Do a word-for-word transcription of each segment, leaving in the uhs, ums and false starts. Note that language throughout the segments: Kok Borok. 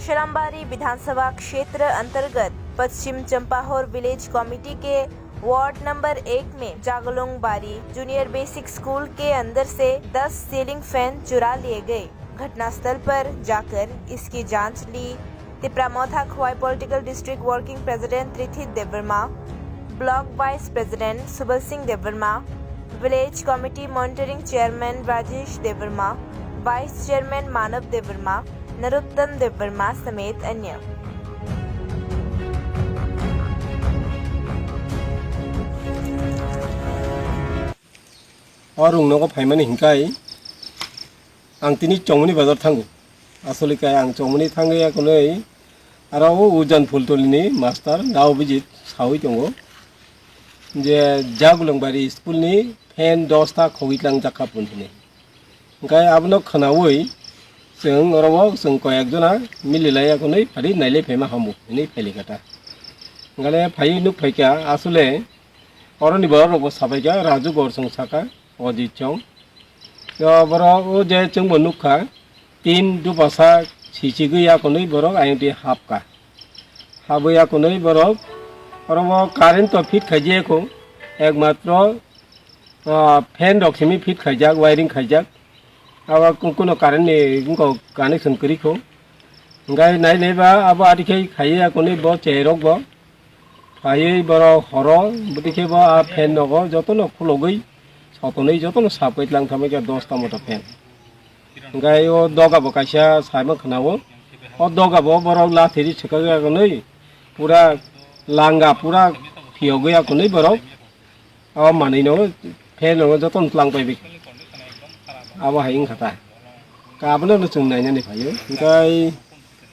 शरामबारी विधानसभा क्षेत्र अंतर्गत पश्चिम चंपाहोर विलेज कमेटी के वार्ड नंबर एक में जागलुंग बारी जूनियर बेसिक स्कूल के अंदर से दस सीलिंग फैन चुरा लिए गए। घटनास्थल पर जाकर इसकी जांच ली Tipra Motha Khowai political district working president Trithit Debbarma, block vice president Subal Singh Debbarma, village committee monitoring chairman Rajesh Debbarma, vice chairman Manav Debbarma, Narottam Debbarma समेत अन्य। O rung nogo phaimani hinkai ang tini Chongmoni bazar thango. Asole kai ang Chongmoni thangwi akonoi aro o Ujan Phultolini master Dao Bijit sawi tongo je Jagulongbari school ni fan dosta khogwi tlang jakha pun hini. Hingkai abono khwnawi chwng oro o chwng koyek jona mililai akonoi phari nailai phaima hamu hinwi phailai kha ta. Hingkhe phaiwi nuk phaikha asole Oroni borok rokbo sabaikha, Raju Gorsong saka, Ojit Chong. Yo borok o je chwngbo nukha, tin dupasa sichigwi yakonwi borok ayangdi hapkha. Habwi yakonwi borok orobo current to fit khaijaya kho, ekmatro, ah, fan rok simi fit khaijak, wiring khaijak. Abo ku-, kuno current ni wngkha connection kwrwi kho. Hingkhe nai nai ba abo ati khe khaiwi yakonwi bo cherok bo. Phaiwi borok horo, bwtwi khe bo a fan nogo jotono khulogwi, sotonwi jotono sap khe tlang thamwi khe dosta mota fan. Hingkhe o doga bo kaisa saimang khwnao. O doga bo borok lathi ri swkagwi agonwi pura langa pura phiyogwi agonwi borok o manwi no fan nogo jotono tlang paibi. Abo hai wngkha ta. Ka abono no chwng nainani phaio. Hingkhe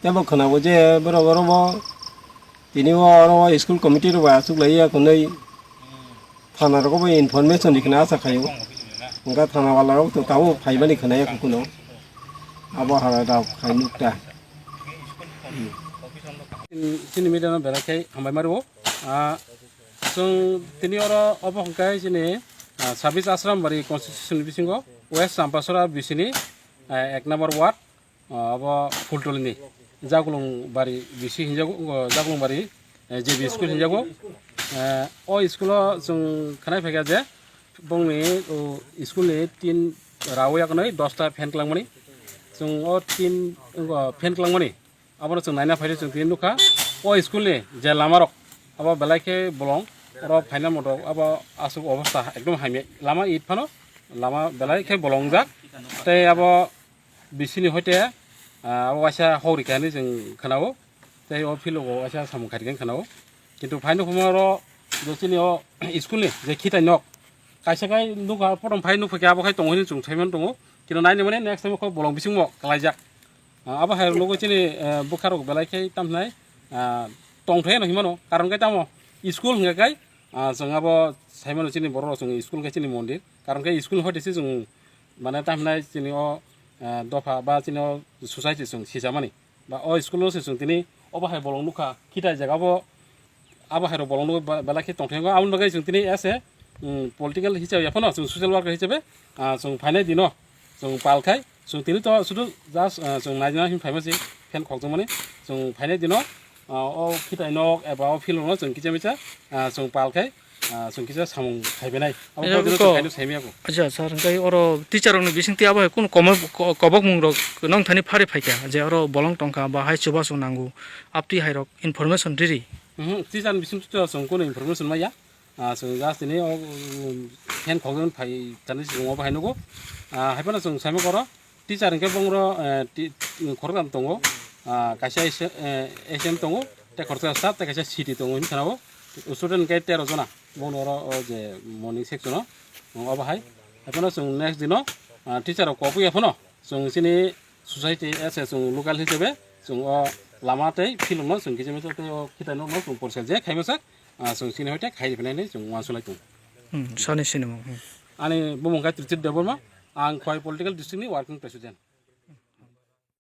tebo khwnao je borok oro bo Tini o oro o school committee rok bai achuk lai ya kwnwi thana rogo bai information rikna acha khaio. Wngkha thana wala rok to tabuk phaimani khwnaya kuno. Abo hala rok khai nukta. Chini media no belai khai hambai mario. Ah, chwng tini oro obo hwnkhe chini, ah, sabis Ashram Bari constitution bisingo West Champasora bisini, ah, ek number ward. Ah, abo Phultolini Jagulung Bari B C hinjago, o Jagulung Bari, eh, J B school hinjago. Eh, o school o chwng khanai phaikha je bongni, o, school ni tin rawi yaknai dosta fan kwlangmani. Chwng o tin, o, fan kwlangmani. Abono chwng naina phaidi chwng tini nukha. O school ni je lama rok abo belai khe bolong. Oro phaina moto abo aswk obostha ekdom hamya. Lama it phano lama belai khe bolong jak. Tei abo bisini hoite, ah, abo waisa hok rikha hinwi chwng khwnao, tei o field o waisa samung kharikha hinwi khwnao. Kintu phaino phuma oro je chini o school ni je khitai nok, kaisa khai nukha, potom phai nukphaikha, abo khai tongo hinwi chwng saimano tongo. Kintu naini mani next time kho bolong bisingbo kwlaijak. Ah, abo hai rok nukgo chini, eh, bwkha rok belai khai tamhinai, ah, tongthai no hinmano, karon khai tamo school hwnkhe khai, ah, chwng abo saimano chini borok rok chwng school khai chini mondir, karon khai school hoite se chwng mane tamhinai chini o, ah, dopha ba chini o society chwng sijamani. Ba o school o se chwng tini obo hai bolong nukha, khitai jaga bo abo hai rok bolong nukha ba-, belai khe tongthai wngkha. Aboni bagwi chwng tini as a, um, political hisabe ya phano chwng social worker hisabe, ah, chwng phainai dino chwng pal khai chwng tini to sudu just, ah, chwng naina hin phaima se fan khokjakmani chwng phainai dino, ah, o khitai nok eba o field no chwng kisa misa, ah, chwng pal khai. Ah, chwng kisa samung khaibenai. Abo Acha, bodino ko-, chwng kaino saimaya ko. Acha, sir, hwnkhe oro teacher rokni bisingtwi abo hai kunu komo-, ko-, kobokmung rok nong thani phari phaikha, je oro bolong tongkha, ba hai chubachu nango, aptwi hai rok information riri. Mhm, teacher ni bisingtwi to chwng kunu information maya. Ah, chwng just tini o, um, fan khokjakmani phai thani chwng obo hai nugo. Ah, hai phano chwng saimaya koro. Teacher hwnkhe bongro, eh, ti-, khoroktham tongo, ah, kaisa S-, eh, S M tongo, tei khoroksa staff, tei kaisa C T tongo hinwi khwnao. Student hwnkhe tero jona, bongno oro o je morning section o, obo hai. Haiphano chwng next dino, ah, teacher rok kobwi ya phano, chwng chini society, eh, se chwng local hisabe, chwng o lama tei field no chwng kisa misa tei o khitai no chwng porsa je khaimasa, ah, chwng chini hoite khai riphinai hinwi chwng uansuk lai tongo. Hmm, sani sinimung, hmm. Ani bumung khe Trichit Debbarma, ang Khowai Political District ni Working President.